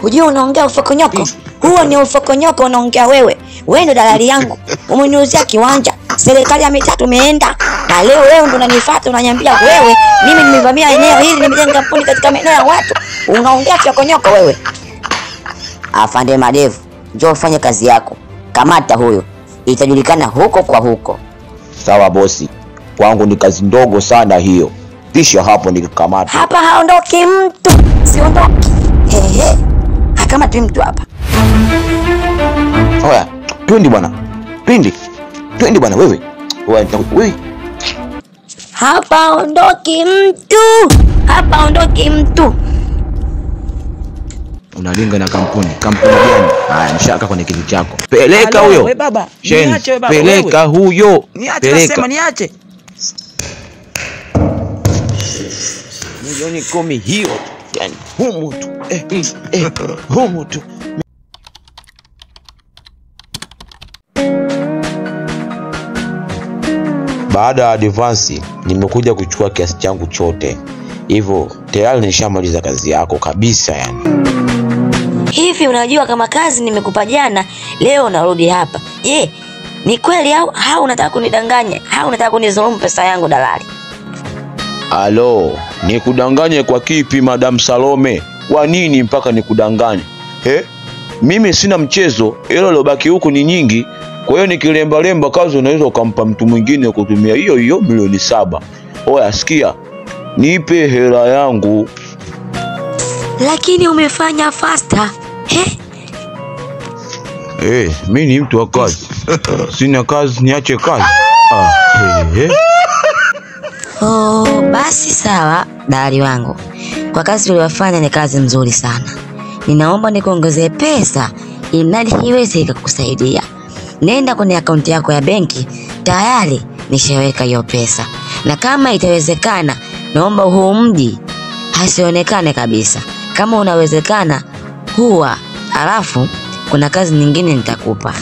Hujui unaongea ufokonyoko? Huo ni ufokonyoko unaongea wewe. Wewe ndo dalali yangu. Umeniuzia kiwanja. Serikali ya mitaa tumeenda. Na leo wewe ndo unanifuata unaniambia wewe mimi nimevamia eneo hili, nimejenga kampuni katika maeneo ya watu. Unaongea ufokonyoko wewe. Afande Madevu, njoo ufanye kazi yako. Kamata huyo. Itajulikana huko kwa huko. Sawa bosi. Kwangu ni kazi ndogo sana hiyo. Kisha hapo nikikamata. Hapa haondoki mtu. Siondoki. Hehe. Hakamati mtu hapa. Oya, twende bwana. Twende. Twende bwana wewe. Wewe. Hapa haondoki mtu. Hapa haondoki mtu. Unalinga na kampuni. Kampuni gani? Haya, nishaka kwenye kitu chako. Peleka huyo. Wewe baba. Niache wewe baba. Peleka huyo. Niache nasema niache. 10,000,000 hiyo. Yani humu tu. Humu tu. Baada ya advance nimekuja kuchukua kiasi changu chote. Hivyo tayari nishamaliza kazi yako kabisa yani. Hivi unajua kama kazi nimekupa jana, leo narudi hapa. Je, ni kweli au unataka kunidanganya? Au unataka kunidhulumu pesa yangu dalali? Alo, nikudanganye kwa kipi Madam Salome? Kwa nini mpaka nikudanganye? Mimi sina mchezo, ilo lobaki huku ni nyingi. Kwa hiyo nikilemba lemba kazi unaweza ukampa mtu mwingine kutumia hiyo hiyo 7,000,000. Oya sikia, nipe hela yangu. Lakini umefanya faster. Mimi ni mtu wa kazi. Sina kazi niache kazi. Oh, basi sawa dalali wangu. Kwa kazi uliyofanya ni kazi nzuri sana. Ninaomba nikuongezee pesa ili iweze ikakusaidia. Nenda kwenye akaunti yako ya benki, tayari nishaweka hiyo pesa. Na kama itawezekana, naomba huu mji hasionekane kabisa. Kama unawezekana huwa, alafu kuna kazi nyingine nitakupa.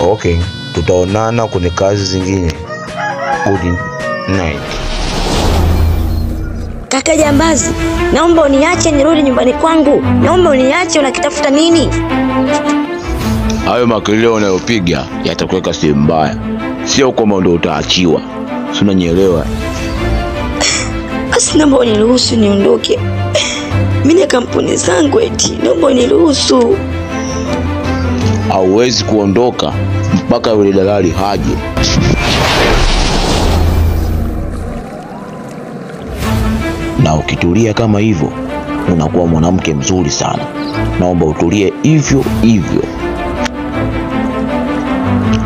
Okay, tutaonana kwenye kazi zingine. Good night. Kaka jambazi, naomba uniache nirudi nyumbani kwangu. Naomba uniache, unakitafuta nini? Hayo makelele unayopiga yatakuweka sehemu mbaya. Sio kwamba ndio utaachiwa. Si unanielewa? Basi naomba uniruhusu niondoke. Mimi na kampuni zangu eti, naomba uniruhusu. Hauwezi kuondoka mpaka yule dalali haje. Na ukitulia kama hivyo, unakuwa mwanamke mzuri sana. Naomba utulie hivyo hivyo.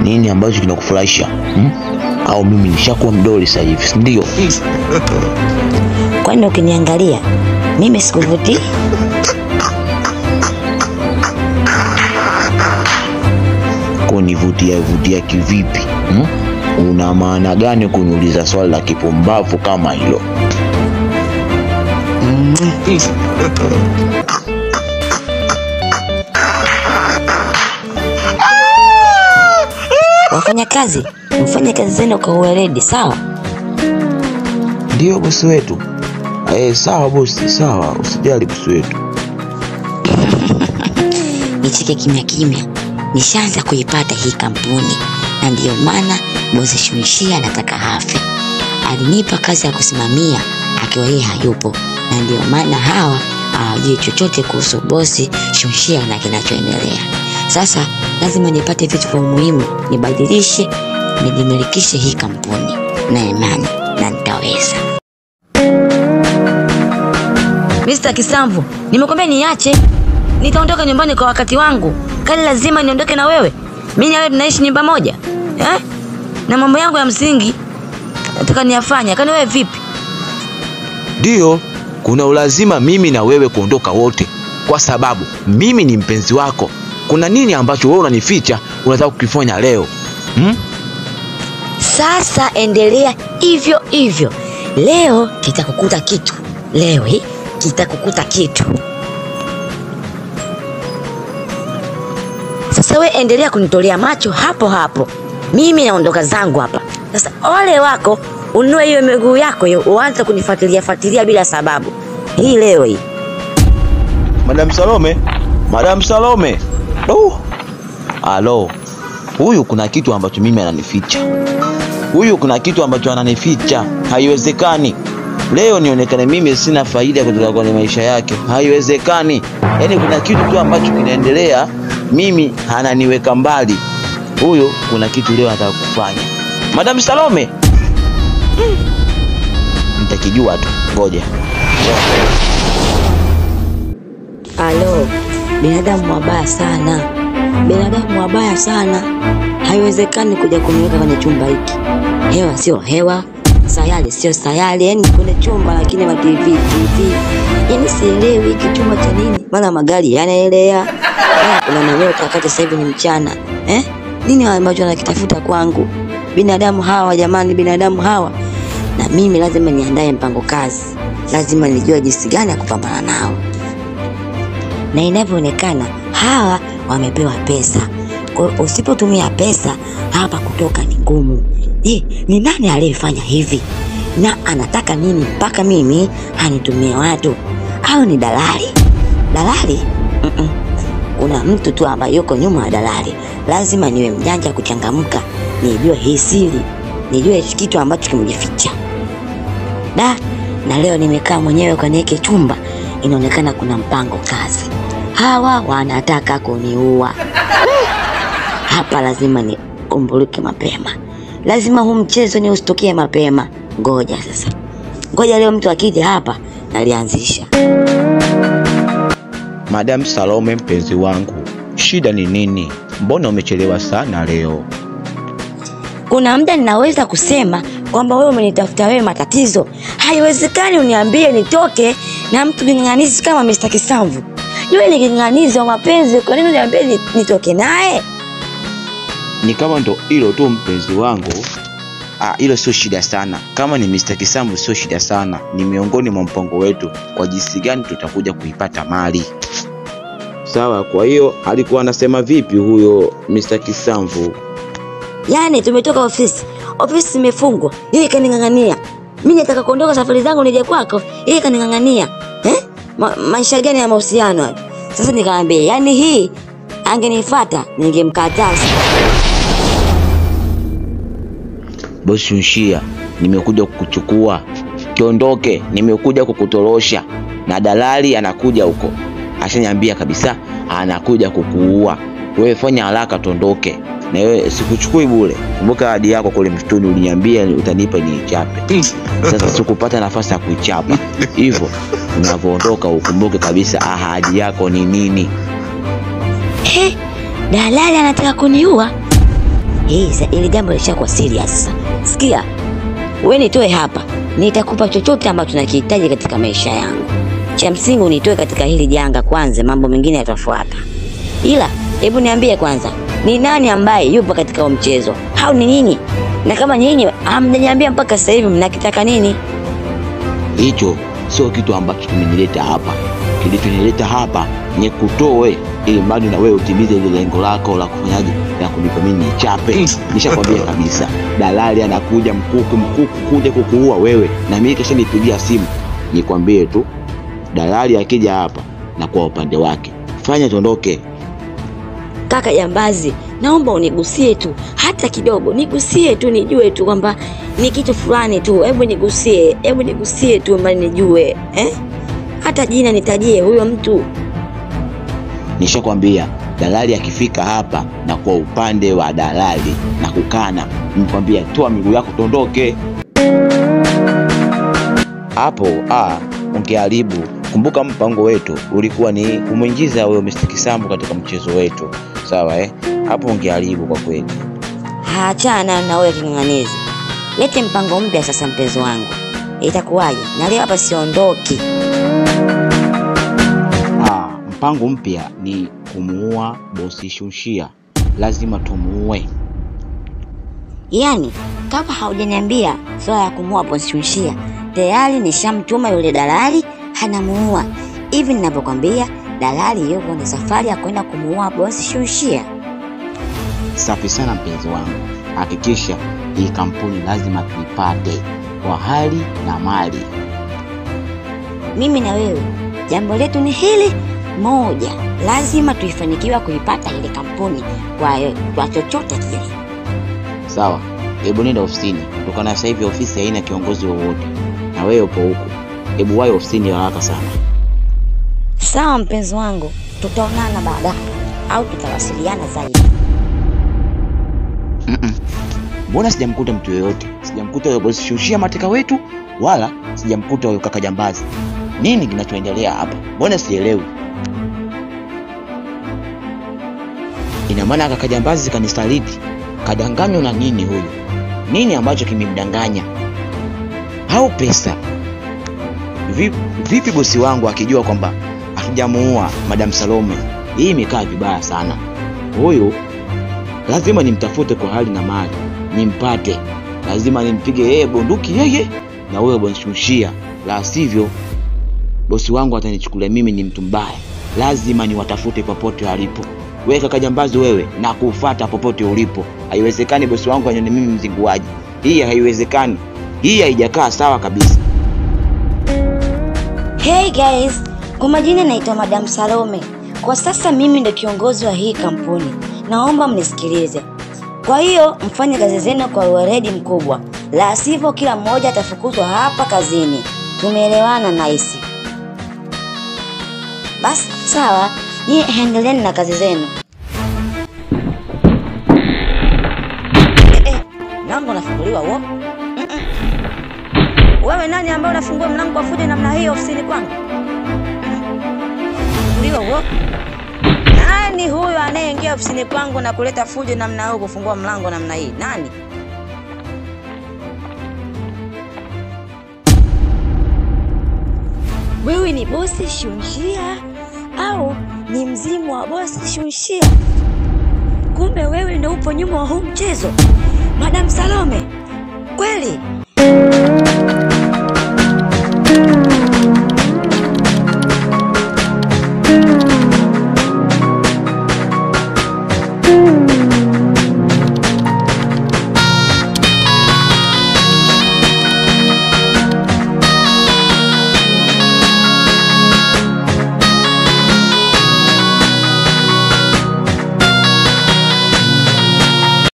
Nini ambacho kinakufurahisha? Au mimi nishakuwa mdoli sasa hivi, si ndio? Kwani ukiniangalia mimi sikuvutii? Kunivutia vutia kivipi? Una maana gani kuniuliza swali la kipumbavu kama hilo? Wafanya kazi, mfanye kazi zenu kwa uweledi, sawa? Ndio bosi wetu. Sawa bosi, sawa, usijali bosi wetu. Nicheke kimya kimya. Nishaanza kuipata hii kampuni, na ndiyo maana bosi Shunshia anataka afe. Alinipa kazi ya kusimamia akiwa yeye hayupo, na ndiyo maana hawa hawajui chochote kuhusu bosi Shunshia na kinachoendelea. Sasa lazima nipate vitu vya muhimu, nibadilishe, nijimilikishe hii kampuni na imani na nitaweza. Mr. Kisamvu, nimekwambia niache. Nitaondoka nyumbani kwa wakati wangu. Kali lazima niondoke na wewe. Mimi na wewe tunaishi nyumba moja. Na mambo yangu ya msingi nataka niyafanye. Kwani wewe vipi? Ndio, kuna ulazima mimi na wewe kuondoka wote, kwa sababu mimi ni mpenzi wako. Kuna nini ambacho wewe unanificha unataka kukifanya leo? Sasa endelea hivyo hivyo. Leo kitakukuta kitu. Leo hii kitakukuta kitu. Sasa we endelea kunitolea macho hapo hapo. Mimi naondoka zangu hapa. Sasa ole wako ununue hiyo miguu yako hiyo uanze kunifuatilia fuatilia bila sababu. Hii leo hii. Madam Salome, Madam Salome. Oh. Alo. Huyu kuna kitu ambacho mimi ananificha. Huyu kuna kitu ambacho ananificha. Haiwezekani. Leo nionekane mimi sina faida kutoka kwenye maisha yake. Haiwezekani. Yaani kuna kitu tu ambacho kinaendelea, mimi ananiweka mbali. Huyu kuna kitu leo anataka kufanya. Madam Salome. Nitakijua tu. Ngoja. Alo, binadamu wabaya sana. Binadamu wabaya sana. Haiwezekani kuja kuniweka kwenye chumba hiki. Hewa sio hewa, sayari sio sayari, yani kwenye chumba lakini ma TV. Yaani sielewi hiki chumba cha nini? Maana magari yanaelea. Kuna manyota wakati sasa hivi ni mchana. Nini ambacho anakitafuta kwangu? Binadamu hawa jamani, binadamu hawa. Na mimi lazima niandae mpango kazi. Lazima nijue jinsi gani ya kupambana nao. Na inavyoonekana hawa wamepewa pesa. Kwa hiyo usipotumia pesa hapa kutoka ni ngumu. Je, ni nani aliyefanya hivi? Na anataka nini mpaka mimi anitumie watu? Au ni dalali? Dalali? Kuna mtu tu ambaye yuko nyuma ya dalali. Lazima niwe mjanja kuchangamka, nijue hii siri, nijue kitu ambacho kimejificha. Na leo nimekaa mwenyewe kwenye hiki chumba, inaonekana kuna mpango kazi. Hawa wanataka kuniua. Hapa lazima nikumbuluke mapema. Lazima huu mchezo ni usitokee mapema. Ngoja sasa. Ngoja leo mtu akija hapa nalianzisha. Madam Salome mpenzi wangu, shida ni nini? Mbona umechelewa sana leo? Kuna muda ninaweza kusema kwamba wewe umenitafuta wewe matatizo. Haiwezekani uniambie nitoke na mtu kinganganizi kama Mr. Kisamvu. Yule ni kinganganizi wa mapenzi, kwa nini uniambie nitoke naye? Ni kama ndo hilo tu mpenzi wangu. Hilo sio shida sana. Kama ni Mr. Kisamvu sio shida sana. Ni miongoni mwa mpango wetu kwa jinsi gani tutakuja kuipata mali. Sawa, kwa hiyo alikuwa anasema vipi huyo Mr. Kisamvu? Yaani tumetoka ofisi. Ofisi imefungwa. Yeye kaningangania. Mimi nataka kuondoka safari zangu nije kwako. Yeye kaningangania. Maisha gani ya mahusiano hayo? Sasa nikamwambia, yaani hii angenifuata ningemkataa. Bosi Shunshia, nimekuja kukuchukua. Kiondoke, nimekuja kukutorosha. Na dalali anakuja huko. Ashaniambia kabisa anakuja kukuua. Wewe fanya haraka tuondoke. Na wewe sikuchukui bure. Kumbuka ahadi yako kule msituni uliniambia utanipa niichape. Sasa sikupata nafasi ya kuichapa. Hivyo unavyoondoka ukumbuke kabisa ahadi yako ni nini. Dalali anataka kuniua. Ili jambo lishakuwa serious. Sikia, wewe nitoe hapa, nitakupa chochote ambacho nakihitaji katika maisha yangu. Cha msingi unitoe katika hili janga kwanza, mambo mengine yatafuata. Ila hebu niambie kwanza, ni nani ambaye yupo katika huo mchezo? Hao ni nyinyi? Na kama nyinyi hamjaniambia mpaka sasa hivi mnakitaka nini? Hicho sio kitu ambacho kimenileta hapa. Kilichonileta hapa ni kutoe ili bado na wewe utimize ile lengo lako la kufanyaje, la kunipa mimi nichape. Nishakwambia kabisa, dalali anakuja mkuku kuja kukuua wewe, na mimi kesho nipigia simu nikwambie tu dalali akija hapa na kwa upande wake fanya tuondoke. Kaka jambazi, naomba unigusie tu hata kidogo, nigusie tu nijue tu kwamba ni kitu fulani tu. Hebu nigusie, hebu nigusie tu mbali nijue, Hata jina nitajie huyo mtu. Nishakwambia dalali akifika hapa na kwa upande wa dalali na kukana, nikwambia toa miguu yako tuondoke. Hapo ungeharibu. Kumbuka mpango wetu ulikuwa ni kumuingiza huyo Mr. Kisambu katika mchezo wetu. Sawa Hapo ungeharibu kwa kweli. Achana na wewe kinganganizi. Lete mpango mpya sasa mpenzi wangu. Itakuwaje? Na leo hapa siondoki. Mpango mpya ni kumuua bosi Shunshia. Lazima tumuue. Yaani kama haujaniambia swala ya kumuua bosi Shunshia, tayari nishamtuma yule dalali anamuua. Hivi ninapokuambia dalali yuko na safari ya kwenda kumuua bosi Shunshia. Safi sana mpenzi wangu. Hakikisha hii kampuni lazima tuipate kwa hali na mali. Mimi na wewe jambo letu ni hili Moja, lazima tuifanikiwa kuipata ile kampuni kwa chochote kile. Sawa, hebu nenda ofisini. Kutokana sasa hivi ofisi haina kiongozi wowote na wewe upo huko. Hebu wahi ofisini haraka sana. Sawa mpenzi wangu, tutaonana baadaye au tutawasiliana zaidi. Mbona sijamkuta mtu yoyote? Sijamkuta yule bosi Shushia mateka wetu, wala sijamkuta yule kaka jambazi. Nini kinachoendelea hapa? Mbona sielewi? Ina maana kaka jambazi kanisaliti? Kadanganywa na nini huyu? Nini ambacho kimemdanganya? Au pesa? Vipi bosi wangu akijua kwamba hatujamuua Madam Salome? Hii imekaa vibaya sana. Huyu lazima nimtafute kwa hali na mali, nimpate. Lazima nimpige yeye bunduki yeye na huyo bosi Shushia, la sivyo bosi wangu atanichukulia mimi ni mtu mbaya. Lazima niwatafute popote walipo. Wewe kaka jambazi wewe, na kufuata popote ulipo. Haiwezekani bosi wangu anyone mimi mzinguaji. Hii haiwezekani. Hii haijakaa sawa kabisa. Hey guys, kwa majina naitwa Madam Salome. Kwa sasa mimi ndo kiongozi wa hii kampuni. Naomba mnisikilize. Kwa hiyo mfanye kazi zenu kwa uweredi mkubwa, la sivyo kila mmoja atafukuzwa hapa kazini. Tumeelewana naisi? Basi sawa, nyie endeleeni na kazi zenu. Mlango unafunguliwa huo? Wewe nani ambaye unafungua mlango kwa fujo namna hii ofisini kwangu? Funguliwa huo? Nani huyo anayeingia ofisini kwangu na kuleta fujo namna hiyo, kufungua mlango namna hii? Nani? Wewe ni bosi Shunshia au ni mzimu wa bosi Shunshia? Kumbe wewe ndio upo nyuma wa huu mchezo, Madam Salome. Kweli?